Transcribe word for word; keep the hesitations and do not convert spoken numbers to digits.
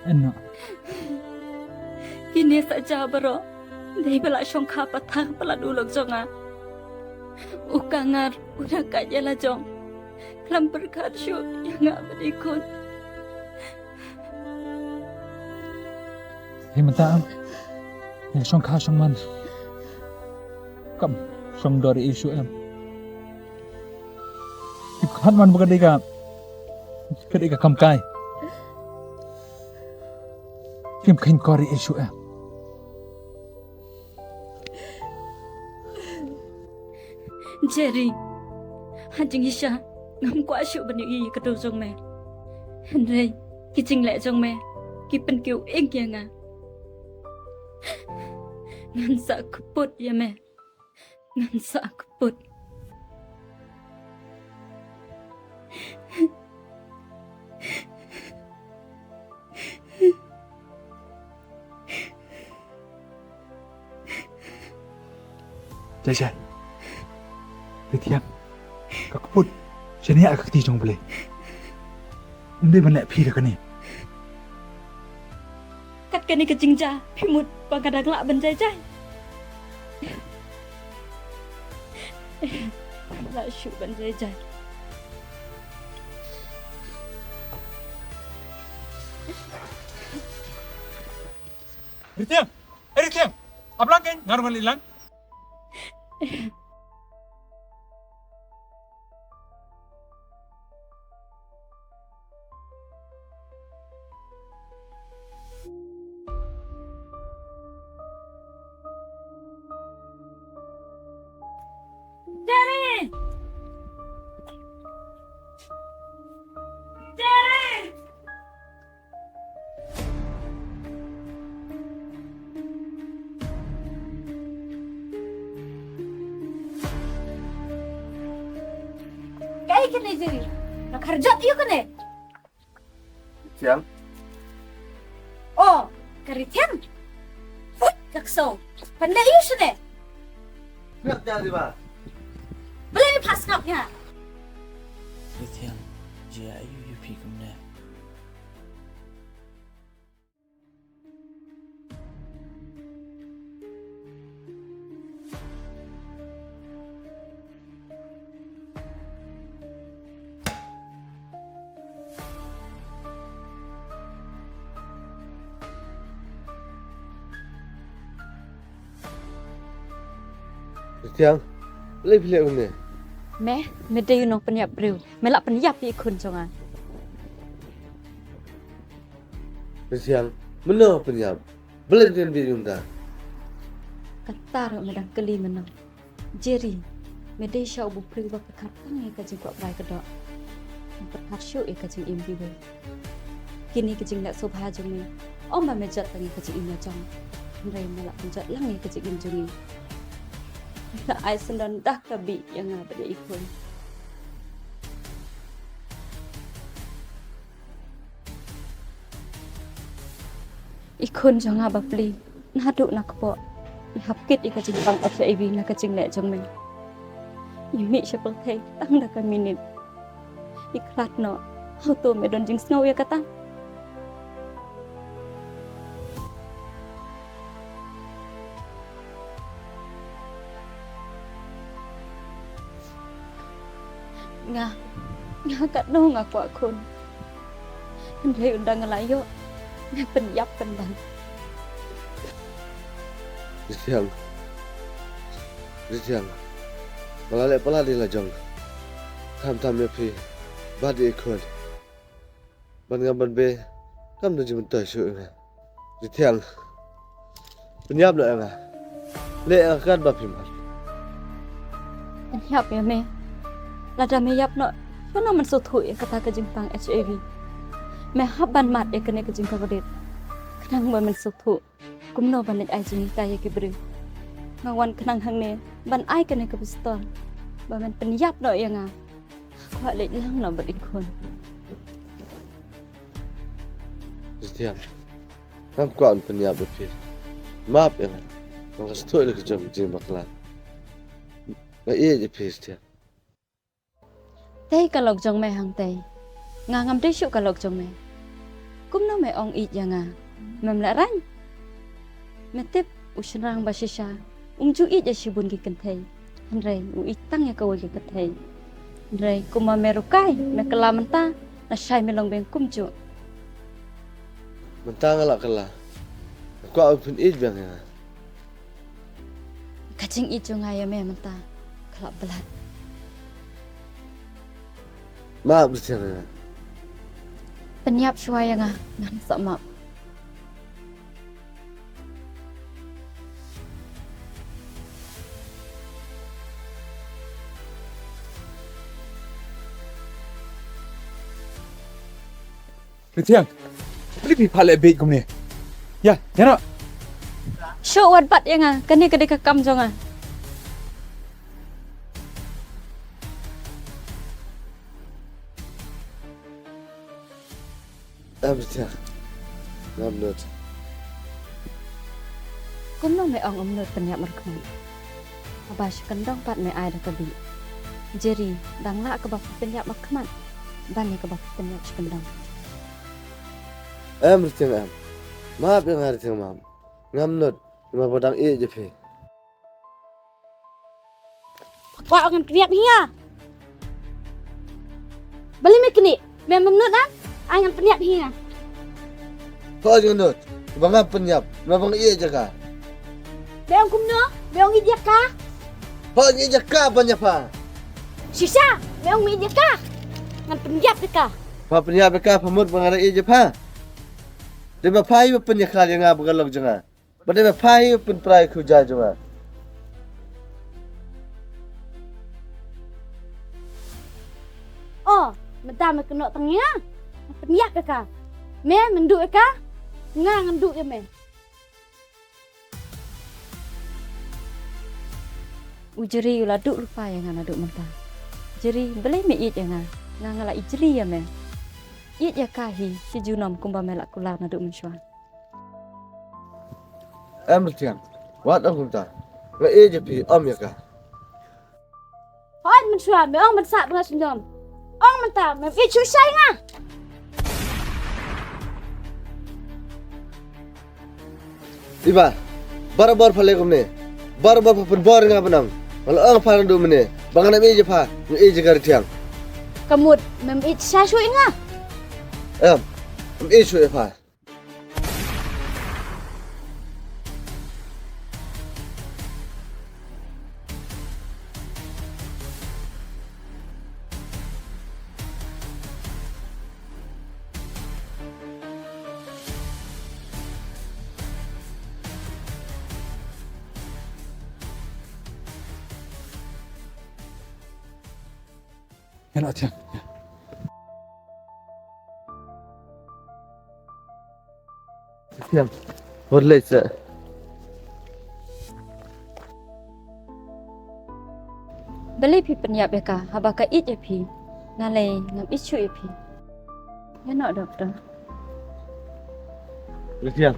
Eno. Kine sa ja baroh. Dei ba la shongkha pathar palat u lok jong nga. U Kangar u da kait ïa la jong. Khlem pyrkhat shuh ïa nga bad i khun. Hei mynta am. Ïa shongkha shongman. Kam shong dor ïa i shuh em. Ki khat man ba ka dei ka, ka dei ka kam kai. Kim kheiñ kor ïa i shuh em. Jerry, ha jingshisha ngam kwah shuh ban ïohi ïa ka dur jong me. Hynrei ki jingleh jong me ki pynkiew ïing ïa nga. Ngan sa kput ïa me. Ngan sa kput. Jai jai. Ri Thiang. Ka kput. Shane ïa ka kti jong U Blei. Ym dei ban leh phi da kane. Kat kane ka jingjia phi mut ba nga dang lah ban jai jai. Lah shuh ban jai jai. Ri Thiang, eh Ri Thiang, ap lang kein, nga ruh ngan leit lang. Jerry! Jerry! Kaei kane Jerry? Ka kharjot ïa u kane. Thiang. Oh, ka Ri Thiang. Phut ka ksew. Pynda ïa u shane. Ngap ïa ri ba. Balei pha sngap ïa? Ri Thiang, jia ïa u ïa phi kumne. Ri Thiang, balei phi leh kumne? Me, me dei u nongpynïap briew. Me lah pynïap ïa i khun jong nga. Ri Thiang, mynno pynïap? Balei phi ïa ïa u nda? Kata ruh me dang kylli mynno? Jerry, me dei sha u briew ba pyrkhat tang ïa ka jingkwah bai ka doh. Ym pyrkhat shuh ïa ka jingim kiwei. Kine ki jingleh sngewbha jong me, ym ba me jot tang ïa ka jingim la jong, hynrei me lah pynjot lang ïa ka jingim jong ngi. Me la ai syndon da ka bih ïa nga bad ïa i khun. I khun jong nga bapli, naduh na kpoh i hap kit ïa ka jingpang H I V na ka jingleh jong me. I mih sha pyrthei tang da ka minit. I khlad noh. Hato me don jingsngew ïa kata? Nga, nga katno nga kwah khun. Hynrei ynda nga la ïoh, me pynïap pynban. Ri Thiang. Ri Thiang. Nga la leh palat ïa la jong. Khamtam ïa phi bad ïa i khun. Ban ngam ban bei kam don jingmyntoi shuh ïa nga. Ri Thiang, pynïap noh ïa nga. Leh ïa nga kat ba phi mad. Pynïap ïa me? Lada me ïap noh, shano men sngewthuh ïa kata ka jingpang H I V? Me hap ban mad ïa kane ka jingkordit khnang ba men sngewthuh kumno ban leit ai jinghikai ïa ki briew. Nga wan khnang hangne ban ai kane ka pistol ba men pynïap noh ïa nga. Kwah leit lang noh bad i khun. Ri Thiang, ngam kwah ban pynïap ïa phi. Map ïa nga. Nga sngewthuh ïa ka jong ka jingbakla. Nga ïeit ïa phi Ri Thiang. Tei ka lok jong me hangtei. Nga ngam dei shuh ka lok jong me. Kumno me ong ïeit ïa nga? Mem lah rang. Me tip u shynrang ba shisha um ju ïeit ïa shibun ki kynthei. Hynrei u ïeit tang ïa kawei ka kynthei. Hynrei kumba me rukai, me kylla mynta, na shai me long beng kumjuh. Mynta nga lah kylla. Nga kwah u pynïeit biang ïa nga. Ka jingïeit jong nga ïa me mynta ka la blad. Map, Ritiang. Pynïap shuwa ïa nga, ngan sa map. Ritiang, balei phi phah leh beit kumne? Ïa, ïa noh. Shuh wat bat ïa nga, kane ka dei ka kam jong nga. Em, Ritiang. Ngam nud. Kumno me ong ym nud pynïap markhmat? Haba sha kyndong pat me ai da ka bih. Jeri, dang lah kaba phi pynïap markhmat ban ïa kaba phi pynïap sha kyndong. Em, Ritiang, em. Map ïa nga, Ritiang, map. Ngam nud, namar ba dang ïeit ïa phi. Kwah ngan pynïap hi nga. Balei me knieh, me ym nud, ah? Ai ngan pynïap hi nga. Hooid ngan nud, ba ngam pynïap, namar ba nga ïeit ïa ka. Me ong kumno? Me ong ïeit ïa ka? Hooid nga ïeit ïa ka ban ïa pha. Shisha, me ong me ïeit ïa ka. Ngan pynïap ïa ka. Pha pynïap ïa ka, pha mut ba nga dang ïeit ïa pha. Dei ba pha hi ba pynïakhlad ïa nga bad ka lok jong nga. Ba dei ba pha hi ba pynpra ïa ka jong nga. Oh, mynta me kynnoh tang ïa nga. Pynïap ïa ka. Me men duh ïa ka. Nga ngan duh ïa me. U Jeri u la duh lypa ïa nga naduh mynta. Jeri, balei me ïeit ïa nga? Nga nga la ïeit jri ïa me. Ïeit ïa ka hi shi junom kumba me la kular naduh mynshuwa. Em Ritiang, wat ong kumta. Nga ïeit ïa phi, ym ïa ka. Hooid mynshuwa, me ong ban sah ba nga sngewsih. Ong mynta, mem ïeit shuh sha ïa nga. Iba, barabor pha leh kumne. Barabor pha pynbor ïa nga ban ong. Nga la ong pha naduh mynne ba ngan ym ïeit ïa pha, nga ïeit ïa ka Ritiang. Ka mut, mem ïeit shisha shuh ïa nga. Em, mem ïeit shuh ïa pha. Ïa noh Thiang. Thiang. Bor leit sa. Balei phi pynïap ïa ka haba ka ïeit ïa phi? Nga lei ngam ïeit shuh ïa phi. Ïa noh doctor. Thiang.